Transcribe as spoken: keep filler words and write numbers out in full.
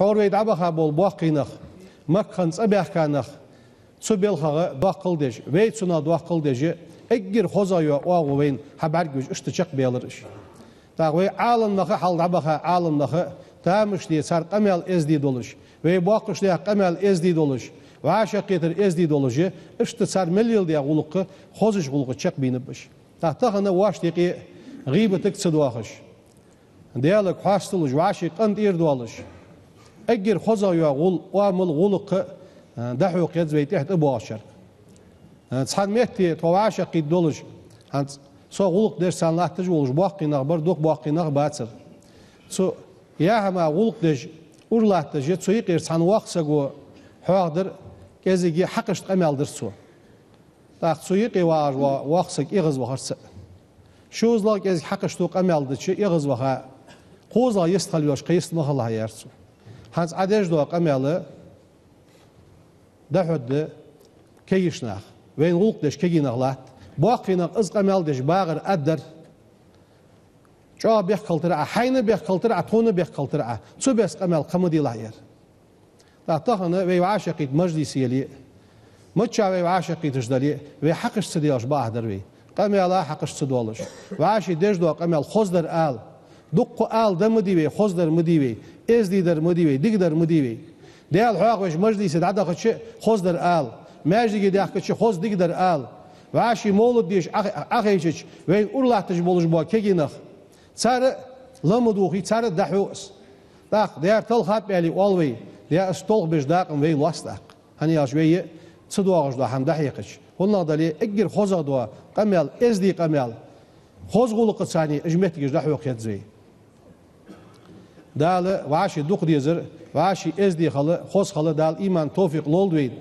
Тхьовра вай дӀабаха бола боккхий нах, Маккахана цӀабаьхка нах, цу балхах доккхал деш, вай цунах доккхал деш, эггара хозагӀа йола оагӀув вайна хьабӀаргагуш иштта чакхбаьлар уж. ТӀаккха вай Ӏаламнаха хьалха дӀабаха, Ӏаламнаха тамашийна цар къамаьл эздий долаш, вай боккхийча наьха къамаьл эздий долаш, вӀашагӀкхетар эздий долаш, иштта цар мел леладаь гӀулакх хозача гӀулакха чакхбаьннаб уж. ТӀаккха тахан вӀаший юкъе гӀийбатага ца доахаш, Даьлага хьасталуш, вӀаший къинтӀера доалаш, эггара хозагӀа йола гӀул-, оамал, гӀулакх, а, дӀахьокха еза вай тӀехьа тӀабоагӀачарга. А, цхьан метте тхо вӀашагӀкхийтта долаш, хӀанз со гӀулакх деш цхьана латташ волаш боккхий нах бар, дукха боккхий нах бацар. Цу яхьама гӀулакх деш, ура латташ, цу юкъера цхьан воккхача саго хьоахадир, кӀезига хьакхашта къамаьл дир цо. ТӀаккха цу юкъе вагӀаш вола воккха саг эгӀазвахар цаӀ. ШозлагӀа кӀезига хьакхашта къамаьл дича эгӀазваха, кхозлагӀа йистхила йолаш кхы йист ма хилалахь, аьлар цо. ХӀанз Ӏа деш дола къамаьл дӀахьоргда кагийча наха. Вайна гӀулакх деш кагий нах латт. Боккхий нах из къамаьл деш багӀар аргдар. ЧӀоагӀа бехк хилийтар Ӏа, хьайна бехк хилийтар Ӏа, тхона бехк хилийтар Ӏа. Цу беса къамаьл кхы ма делахь, аьлар. ТӀаккха тахан вай вӀашагӀкхийтта мажлис яле а, мичча вай вӀашагӀкхийташ дале а, вай хьакхашта ца доалаш бакъахьа дар вай. Къамаьла хьакхашта ца доалаш. ВӀаший деш дола къамаьл хоздар ала. Дукха ала да ма дий вай, хоздар ма дий вай, эздий дар ма дий вай, дика дар ма дий вай. Даьла хьоахавеш мажлисе дӀадахача хоздар ала. Маьждиге даьхкача хоза, дика дар ала. ВӀаший мовлат деш Ӏа-, Ӏахайчача, вайна ура латташ болаш бола кагий нах. Цар а ла ма дувгӀий, цар а дӀахьу из. ТӀаккха дера талхаб аьле оал вай, дера из толхабеш дакъа вай лоац тӀаккха. ХӀана аьлча вай ца доагӀаш дола хӀама дӀахьекхача. ХӀаннагӀа дале, эггара хозагӀа дола къамаьл, эздий къамаьл, хоза гӀулакхаца цхьана уж моттигаш дӀахьокха еза вай. Дала вӀаший дукха дезар, вӀаший эздий хила, хоза хила Дала иман, товфикъ лолда вайна.